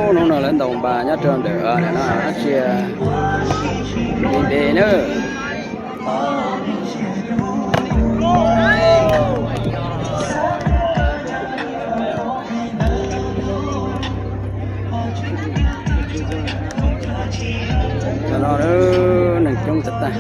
Hnub no lawv ntaus npas nyob rau ntawm no dab tsi, npe na. Cov no neeg coob tag tag.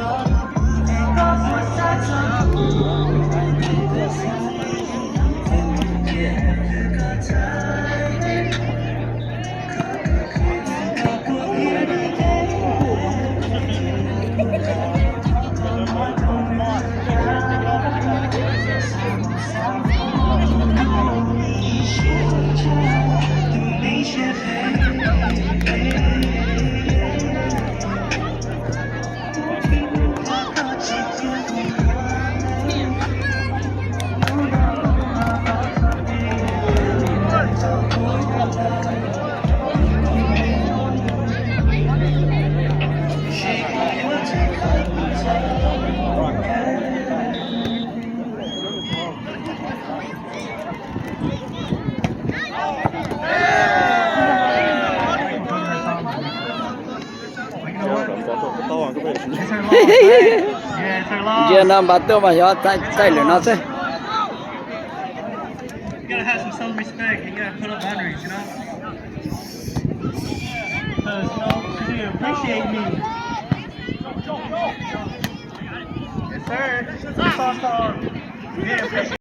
Ntsia no npas tuaj mas xyov txaij lwm no xwb. You gotta have some self-respect. You gotta put up boundaries, you know? Because, you know, you appreciate me. Yes, sir. That's all, sir. Yeah, appreciate